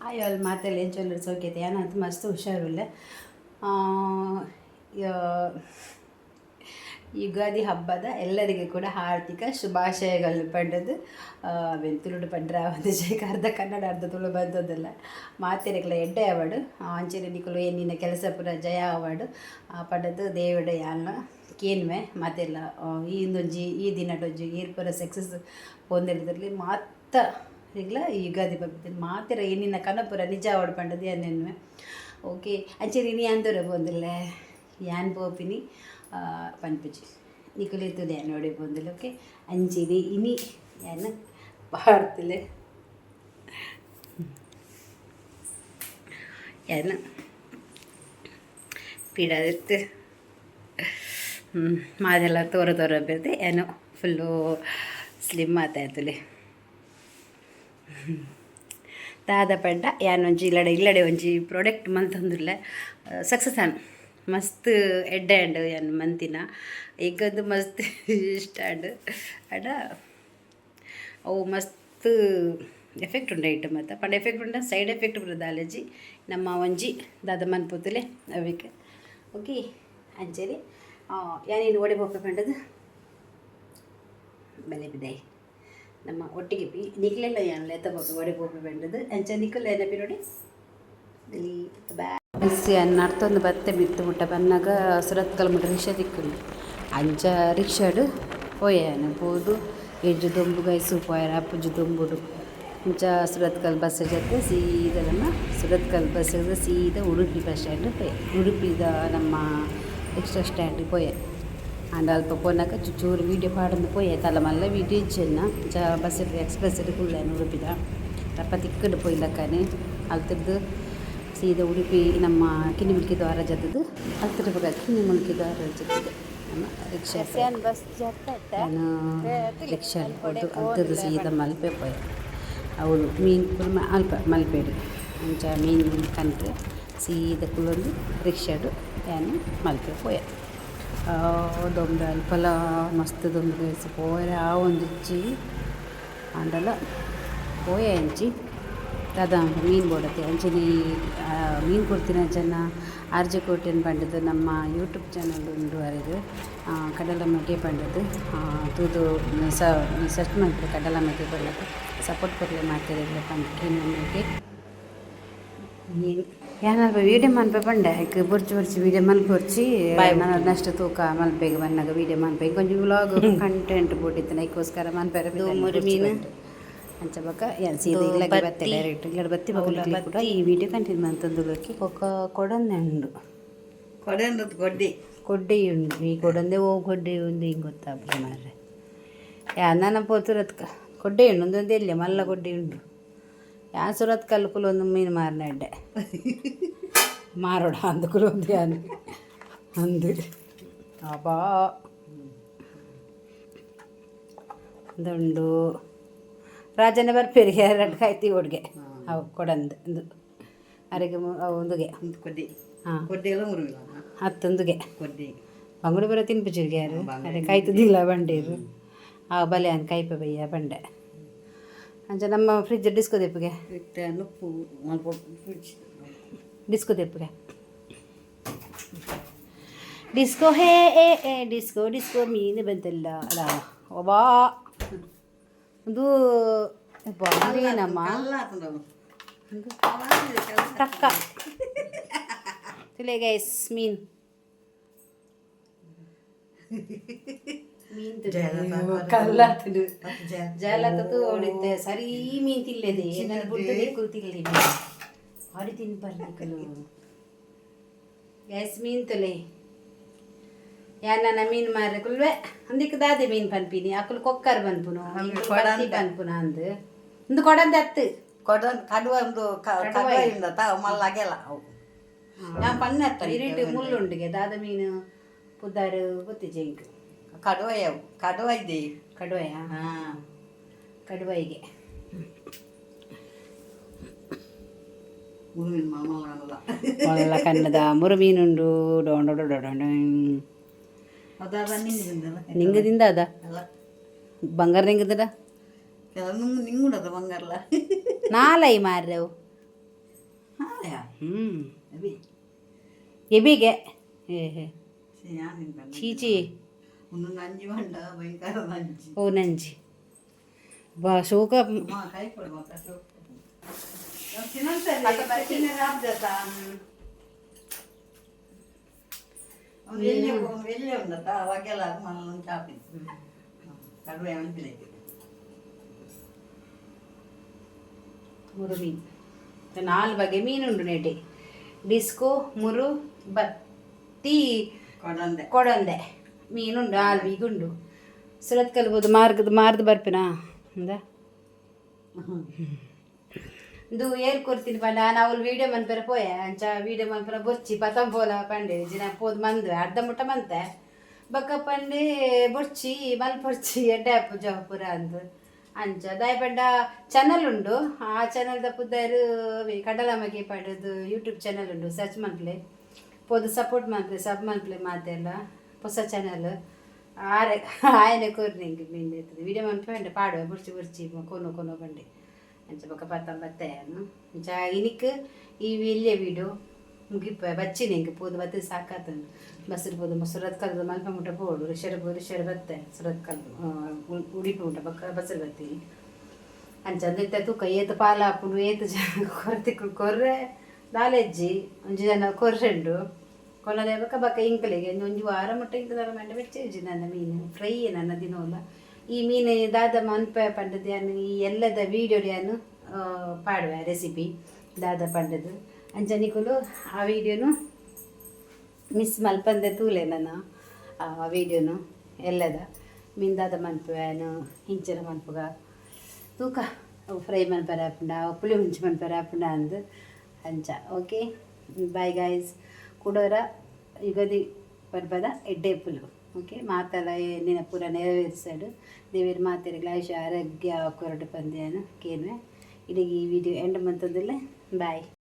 ಆಯ್ ಆಲ್ ಮಾತೆಲ್ಲ ಎಂಚೊಲ್ಲೆರ್ ಸೌಖ್ಯತೆ ಯಾನಂತು ಮಸ್ತ್ ಹುಷಾರುಲ್ಲೆ. ಯುಗಾದಿ ಹಬ್ಬದ ಎಲ್ಲರಿಗೂ ಕೂಡ ಹಾರ್ದಿಕ ಶುಭಾಶಯಗಳು ಪಂಡದು ಅವೆನ್ ತುಳುಡು ಪಂಡ್ರೆ ಒಂದು ಅರ್ಧ ಕನ್ನಡ ಅರ್ಧ ತುಳು ಬಂದದಲ್ಲ. ಮಾತೆರೆಗ್ಲ ಎಡ್ಡೆ ಆವಡ್, ಅಂಚನೆ ನಿಕುಲು ಏನಿನ ಕೆಲಸ ಪೂರ ಜಯ ಆವಡ್ ಪಂಡದು ದೇವಡ ಯಾನ್ ಕೇನ್ವೆ. ಮಾತೆಲ್ಲ ಈ ಇಂದೊಂಜಿ ಈ ದಿನಡೊಂಜಿ ಈರ್ ಪೂರ ಸಕ್ಸಸ್ ಪೋಂದಿರ್ದಿರ್ಲಿ ಮಾತ ಇಗ್ಲ ಈ ಯುಗಾದಿ ಪಬ್ಬದ ಮಾತೆರ ಏನಿನ ಕನಪುರ ನಿಜ ಆವಡ್ ಪಂಡದು ಯಾನ್ ಎನ್ನುವೆ. ಓಕೆ, ಅಂಚನೆ ಇನಿ ಯಾನ್ ಪೋಂದಿಲ್ಲೆ ಯಾನ್ ಪೋಪಿನಿ ಪನ್ಪುಜಿ ನಿಕುಲು ತೂಲೆ ಯಾನ್ ಒಡೆ ಪೋಂದಿಲ್ಲ. ಓಕೆ, ಅಂಚನೆ ಇನಿ ಯಾನ್ ಪಾಡ್ತಿಲೆ ಯಾನ್ ಪಿಡಾದಿತ್ತು ಮಾದೆಲ್ಲ ತೋರ ತೋರ ಬೇತೆ ಏನು ಫುಲ್ಲು ಸ್ಲಿಮ್ ಆತಾಯ್ತುಲೆ. ದಾದ ಪಂಡ ಯಾನೊಂಜಿ ಇಲ್ಲಡೆ ಇಲ್ಲಡೆ ಒಂಜಿ ಪ್ರಾಡಕ್ಟ್ ಮಂತೊಂದುಲ್ಲೆ ಸಕ್ಸಸ್ ಆನ್ ಮಸ್ತ್ ಎಡ್ಡೆ ಆಂಡ್ ಯಾನ್ ಮಂತಿನ ಎಂಕಂದು ಮಸ್ತ್ ಇಷ್ಟ ಆಂಡ್. ಆಂಡ ಅವು ಮಸ್ತ್ ಎಫೆಕ್ಟ್ ಉಂಡು ಐಟಮ್ ಮಾತ ಪಂಡ ಎಫೆಕ್ಟ್ ಉಂಡ ಸೈಡ್ ಎಫೆಕ್ಟ್ ಪೂರ ದಾಲಜಿ ನಮ್ಮ ಒಂಜಿ ದಾದ ಮನ್ಪುತುಲೆ ಅವಿಕ್. ಓಕೆ, ಅಂಚನೆ ಯಾನೇನು ಒಡೆ ಪೋಪೆ ಪಂಡದು ಬಲೆ ಬಿದಾಯಿ ನಮ್ಮ ಒಟ್ಟಿಗೆ ಪಿ ನಿಕ್ಲೆಲ್ಲ ಯಾನ್ ಲೆತ್ತ ಪೋಪೆ ಒಡೆ ಪೋಪೆ ಪಂಡದು ಅಂಚ ನಿಕುಲು ನೆನಪಿ ನೋಡಿ ಬಸ್ ಯಾನ್ ನಡ್ತೊಂದು ಬತ್ತೆ ಮಿತ್ತ್ ಮುಟ್ಟ ಬನ್ನಗ ಸುರತ್ಕಲ್ ಮುಟ್ಟ ರಿಕ್ಷಾ ತಿಕ್ಕುಂಡು. ಅಂಚ ರಿಕ್ಷಾಡ್ ಪೋಯೆ ಯಾನ್ ಪೋದು ಎಂಚ ದೊಂಬು ಗೈಸು ಪೋಯೆರೆ ಆಪುಜಿ ದೊಂಬುಡು. ಅಂಚ ಸುರತ್ಕಲ್ ಬಸ್ ಜತ್ತ್ ಸೀದಾ ನಮ್ಮ ಸುರತ್ಕಲ್ ಬಸ್ ಸೀದಾ ಉಡುಪಿ ಬಸ್ ಸ್ಟ್ಯಾಂಡ್ ಪೋಯೆ. ಉಡುಪಿದ ನಮ್ಮ ರಿಕ್ಷಾ ಸ್ಟ್ಯಾಂಡ್ ಪೋಯೆ. ಆಂಡ ಅಲ್ಪ ಪೋನಗ ಚೂರು ವೀಡಿಯೋ ಪಾಡೊಂದು ಪೋಯೆ ತಲ ಮಲ್ಲ ವೀಡಿಯೋ ಇಜ್ಜೆನ್ನ. ಅಂಚ ಬಸ್ ಎಕ್ಸ್ಪ್ರೆಸ್ ಕುಲ್ಲೆ ಉಡುಪಿದ ರಪ್ಪ ತಿಕ್ಕುಡು ಪೋಯಿಲಕ್ಕನೆ ಅಲ್ತದ್ದು ಸೀದಾ ಉಡುಪಿ ನಮ್ಮ ಕಿನ್ನಿಮುಲ್ಕಿ ದ್ವಾರ ಜತ್ತದು ಅಲ್ತದ ಬೊಕ ಕಿನ್ನಿಮುಲ್ಕಿ ದ್ವಾರ ಜತ್ತದು ನಮ್ಮ ರಿಕ್ಷಾ ನಾನು ರಿಕ್ಷಾ ಪೋದು ಅಲ್ತದ್ದು ಸೀದಾ ಮಲ್ಪೆ ಪೋಯೆ. ಅವುಲು ಮೀನು ಪೂರ ಅಲ್ಪ ಮಲ್ಪೆಡ್ ಅಂಚ ಮೀನು ಕಂತ್ರೆ ಸೀದಾ ಕುಲ್ಲೊಂದು ರಿಕ್ಷಾಡ್ ಯಾನ್ ಮಲ್ಪೆ ಪೋಯೆ. ದೊಂಬೆ ಅಲ್ಪಲ ಮಸ್ತ್ ದೊಂಬೆ ಗೈಸ್ ಪೋಯೆರೆ ಆವೊಂದಿಜ್ಜಿ ಆಂಡಲ ಪೋಯೆ ಅಂಚಿ ದಾದ ಮೀನು ಬೋಡತ್ತೆ. ಅಂಚನೆ ಮೀನು ಕೊರ್ತಿನ ಜನ ಆರ್ ಜೆ ಕೋಟ್ಯಾನ್ ಪಂಡದು ನಮ್ಮ ಯೂಟ್ಯೂಬ್ ಚಾನಲ್ ಉಂಡು ಅರೆಗ್ ಕಡಲಮಗೆ ಪಂಡದು ತೂದು ಸರ್ಚ್ ಮಲ್ಪುಲೆ ಕಡಲಮಗೆ ಪಂಡದು ಸಪೋರ್ಟ್ ಕೊರ್ಲೆ ಮಾತೆರೆಗ್ಲ ಪಂದ್ ಕೇನೊಂದು. ಯಾನ್ ಅಲ್ಪ ವೀಡಿಯೋ ಮನ್ಪೆ ಪಂಡೆ ಐಕ್ ಬೊರ್ಚಿ ಬೊರ್ಚಿ ವೀಡಿಯೋ ಮನ್ಪೊರ್ಚಿ ನಷ್ಟ ತೂಕ ಮಲ್ಪೆಗ್ ಬನ್ನಗ ವೀಡಿಯೋ ಮನ್ಪೆ ಒಂಜಿ ವ್ಲಾಗ್ ಕಂಟೆಂಟ್ ಬೋಡಿತ್ತಿನ ಐಕೋಸ್ಕರ ಮನ್ಪೆರೆ ಮೂರು ಮೀನು ಅಂಚ ಬೊಕ ಯಾನ್ ಸೀದಾ ಇಲ್ಲಗೆ ಬತ್ತೆ ಡೈರೆಕ್ಟ್ ಇಲ್ಲಡೆ ಬತ್ತಿ ಬೊಕ ಕೂಡ ಈ ವೀಡಿಯೋ ಕಂಟಿನ್ಯೂ ಮಂತೊಂದುಲ್ಲೋಕಿ. ಬೊಕ ಕೊಡಂದೆ ಉಂಡು. ಕೊಡೆ ಕೊಡ್ಡಿ. ಕೊಡ್ಡೆ ಉಂಡು. ಈ ಕೊಡಂದೆ ಓ ಕೊಡ್ಡೆ ಉಂದು ಹಿಂಗೆ ಗೊತ್ತಾಪುಜಿ ಮಾರ್ರೆ. ಯಾನ್ ಪೋತುರತ್ಕ ಕೊಡ್ಡೆ ಉಂಡು ಒಂದೊಂದು ಎಲ್ಯ ಮಲ್ಲ ಕೊಡ್ಡೆ ಉಂಡು. ಯಾನ್ ಸುರತ್ಕಲ್ ಕುಲೊಂದು ಮೀನು ಮಾರನ ಎಡ್ಡೆ ಮಾರೋಡ ಅಂದು ಕುಲೊಂದು ಯಾನ್ ಅಂದು ಅಬ್ಬಾ ಉಂಡು ರಾಜನ ಬರ್ಪೇರಿಗೆ ಎರಡು ಕಾಯ್ತಿ ಒಡ್ಗೆ ಅವು ಕೊಡಂದು ಇಂದು ಅರೆಗೆ ಅವು ಒಂದುಗೆ. ಕೊಡ್ಡಿ. ಹಾಂ. ಕೊಡ್ಡಿ ಎಲ್ಲ ಮುರುಗಿಲ್ಲ. ಹತ್ತೊಂದುಗೆ. ಕೊಡ್ಡಿ. ಬಂಗುಡೆ ಬರ ತಿನ್ಪುಚಿರಿಗೆ ಯಾರು ಅರೆ ಕಾಯ್ತದಿಲ್ಲ ಬಂಡೇರು ಆ ಬಲೆ ಅನ್ ಕೈಪೆ ಬಯ್ಯ ಬಂಡೆ. ಅಂಚ ನಮ್ಮ ಫ್ರಿಜ್ ಡಿಸ್ಕೋ ದೆಪ್ಪುಗೆ. ಇತ್ತೆ ನುಪ್ಪು ಮಲ್ಪ ಫ್ರಿಜ್. ಡಿಸ್ಕೋ ದೆಪ್ಪುಗೆ ಡಿಸ್ಕೋ ಹೇ ಏ ಏ ಡಿಸ್ಕೋ ಡಿಸ್ಕೋ ಮೀನು ಬಂತಲ್ಲ ಅಲ್ಲ ಒಬಾ ಒಂದು ಏನಮ್ಮ ಟಕ್ಕ ತುಲೆ ಗೈಸ್ ಮೀನು ಮೀನು ಕಲ್ಲಾತುಂಡು ಜಲತ ತೋಡಿತ್ತೆ ಸರಿ ಮೀನು ತಿಲ್ಲೆದೆ ನನ್ನ ಬುಡ್ದು ನಿಕ್ಕುಲು ತಿಲ್ಲೆ ಆಡಿ ತಿನ್ಪರ್ ನಿಕ್ಕಲು ಗೈಸ್ ಮೀನು ತುಲೆ. ಯಾನ್ ಮೀನು ಮಾರ್ರೆ ಕುಲ್ವೆ ಅಂದಿಕ್ ದಾದೆ ಮೀನು ಪನ್ಪಿನಿ ಅಕುಲು ಕೊಕ್ಕರ್ ಪನ್ಪುನು ಬತ್ತಿ ಪನ್ಪುನ ಅಂದ್ ಇಂದು ಕೊಡಂದೆ ಅತ್ತು. ಕೊಡ ಕಡುವ ಒಂದು ಕಡುವ ಇಂದ ತಾ ಮಲ್ಲ ಅಗೆಲ ಅವು ഞാൻ ಪಣ್ಣೆತ್ತ. ಇರಿಟ್ ಮುಳ್ಳುಂಡುಗೆ ದಾದ ಮೀನು ಪುದಾರು ಗೊತ್ತಿಜೆ ಇಂಕ್. ಕಡುವ ಕಡುವ ಇದೆ. ಕಡುವಯ. ಹಾಂ. ಕಡುವೈಗೆ. ಮುರುವಿನ ಮಲ್ಲ. ಮಲ್ಲ ಕನ್ನದ ಮುರು ಮೀನುಂಡು ಡೊಂಡ ಡೊಂಡ. ಅದಾದ ನಿಂಗಿಂದಲ್ಲ. ನಿಂಗದಿಂದ ಅದ. ಅಲ್ಲ. ಬಂಗಾರ ನಿಂಗದಡ. ನಿಂಗುಂಡದ ಬಂಗಾರಲ. ನಾಲೈ ಮಾರ್ರವು. ಹಾಯಾ. ಹ್ಞೂ. ಅಬಿ. ಎಬಿಗೆ ಏ ಹೇ. ಚೀಚಿ. ಒಂದು ನಂಜಿ ಬಂಡ, ಭಯಂಕರ ನಂಜಿ. ಓ ನಂಜಿ ಬಾ ಶೋಕ. ಮಾ ಕೈ ಕೊಡು ಮಕ್ಕ. ಎಲ್ಲಿ ಎಲ್ಲಿ ಉಂಡತ್ತ ಅವಾಗೆಲ್ಲ ಮಲ್ಲ ಚಾಪಿ ಕಡುವೆ ಅನ್ಪಿದೆ. ಮುರು ಮೀನು, ನಾಲ್ ಬಗೆ ಮೀನುಂಡು ನೇಟಿ: ಡಿಸ್ಕೋ, ಮುರು, ಬತ್ತಿ. ಕೊಡಂದೆ. ಕೊಡಂದೆ ಮೀನುಂಡು, ಆಲ್ವಿಗುಂಡು. ಸುರತ್ ಕಲ್ಬೋದು ಮಾರ್ಗದ ಮಾರ್ದು ಬರ್ಪಿನಾ ಅಂದ. ಇಂದು ಏರ್ ಕೊರ್ತೀನಿ ಪಂಡ ನಾನು ಅವ್ಲು ವೀಡಿಯೋ ಮನ್ಪೆರ ಪೋಯೆ. ಅಂಚ ವೀಡಿಯೋ ಮನ್ಪೆರ ಬೊರ್ಚಿ ಪತಂ ಪೋಲ ಪಂಡೆ. ಜಿನ ಪೋದು ಮಂದು ಅರ್ಧ ಮುಟ್ಟ ಮಂತೆ ಬೊಕ್ಕ ಪಂಡೆ ಬೊರ್ಚಿ ಮಲ್ಪೊರ್ಚಿ, ಎಡ್ಡೆ ಆಪು ಜೋಪುರ ಅಂದು. ಅಂಚ ದಾಯ ಪಂಡ ಚಾನಲ್ ಉಂಡು. ಆ ಚಾನಲ್ದ ಪುದರ್ ಕಡಲಮಗೆ ಪಂಡದು. ಯೂಟ್ಯೂಬ್ ಚಾನಲ್ ಉಂಡು, ಸರ್ಚ್ ಮನ್ಪಲೆ, ಪೋದು ಸಪೋರ್ಟ್ ಮನ್ಪಲೆ, ಸಬ್ ಮನ್ಪಲೆ ಮಾತೆಲ್ಲ. ಹೊಸ ಚಾನಲ್ ಆರೆ ಆಯನೆ ಕೊರ್ನಿಂಗ್ ಮೀನ್ ವೀಡಿಯೋ ಮನ್ಪೆ ಪಾಡುವೆ. ಬುರ್ಚಿ ಬುರ್ಚಿ ಕೊನು ಕೊನು ಬಂಡೆ. ಅಂಚ ಬೊಕ್ಕ ಪತ್ತೊಂಬತ್ತೆ ಅಂಚ ಇನಿಕ್ ಈ ವಿಲ್ಯ ವೀಡಿಯೋ ಮುಗಿಪ ಬಚ್ಚಿನ. ಇಂಕ್ ಪೋದು ಬತ್ತೆ ಸಾಕಾತಂಡು. ಬಸ್ಸಿಗೆ ಪೋದು ಸುರತ್ ಕಲ್ದು ಮಲ್ಪ ಮುಟ್ಟ ಪೋಡು. ರಿಷರ್ ರಿಷರ್ ಬತ್ತೆ ಸುರತ್ ಕಲ್ದು ಉಡುಪಿ ಮುಟ್ಟ. ಬೊಕ್ಕ ಬಸ್ಸಿಗೆ ಬತ್ತೀನಿ. ಅಂಚ ಅಂದಿತ್ತೆ ತೂಕ ಏತ್ ಪಾಲ ಆಪುಂಡು, ಏತ್ ಜನ ಕೊರ್ತಿ ಕೊರ್ರೆ ದಾಲೆಜ್ಜಿ. ಒಂಜಿ ಜನ ಕೊರ್ರೆಂಡು ಕೊಲ್ಲದೆ ಬೊಕ್ಕ ಬೊಕ್ಕ ಇಂಕಲಿಗೆ ಒಂಜಿ ಒಂಜಿ ವಾರ ಮುಟ್ಟ ಇಂಕ್ ದಾಲ ಮಂಡೆ ಬೆಚ್ಚ. ನನ್ನ ಮೀನು ಫ್ರೈ ನನ್ನ ದಿನೋಲ. ಈ ಮೀನು ದಾದ ಮನ್ಪೆ ಪಂಡದು ಯಾನ್ ಈ ಎಲ್ಲದ ವೀಡಿಯೋ ಯಾನು ಪಾಡುವೆ, ರೆಸಿಪಿ ದಾದ ಪಂಡದು. ಅಂಚ ನಿಕುಲು ಆ ವೀಡಿಯೋನು ಮಿಸ್ ಮಲ್ಪಂದೆ ತೂಲೆ ನನ್ನ ಆ ವೀಡಿಯೋನು. ಎಲ್ಲದ ಮೀನು ದಾದ ಮನ್ಪುವೆ, ಇಂಚನ ಮನ್ಪುಗ ತೂಕ. ಅವು ಫ್ರೈ ಮನ್ಪರೆ ಆಪುಂಡ, ಪುಳಿ ಮುಂಚಿ ಮನ್ಪರೆ ಆಪುಂಡ ಅಂದ್. ಅಂಚ ಓಕೆ, ಬಾಯ್ ಗಾಯ್ಸ್. ಕುಡೋರ ಯುಗಾದಿ ಪರ್ಬದ ಎಡ್ಡೆಪುಲು. ಓಕೆ, ಮಾತೆಲ್ಲ ನಿನ ಪೂರ ನೆರವೇರಿಸಾಡು. ದೇವೆರ್ ಮಾತೆರೆಗ್ಲ ಆಯುಷ್ಯ ಆರೋಗ್ಯ ಕೊರಡು ಪಂದ್ಯಾನು ಕೇನ್ವೆ. ಇಡೀ ಈ ವಿಡಿಯೋ ಎಂಡ್ ಮಂತೊಂದುಲ್ಲೆ. ಬಾಯ್.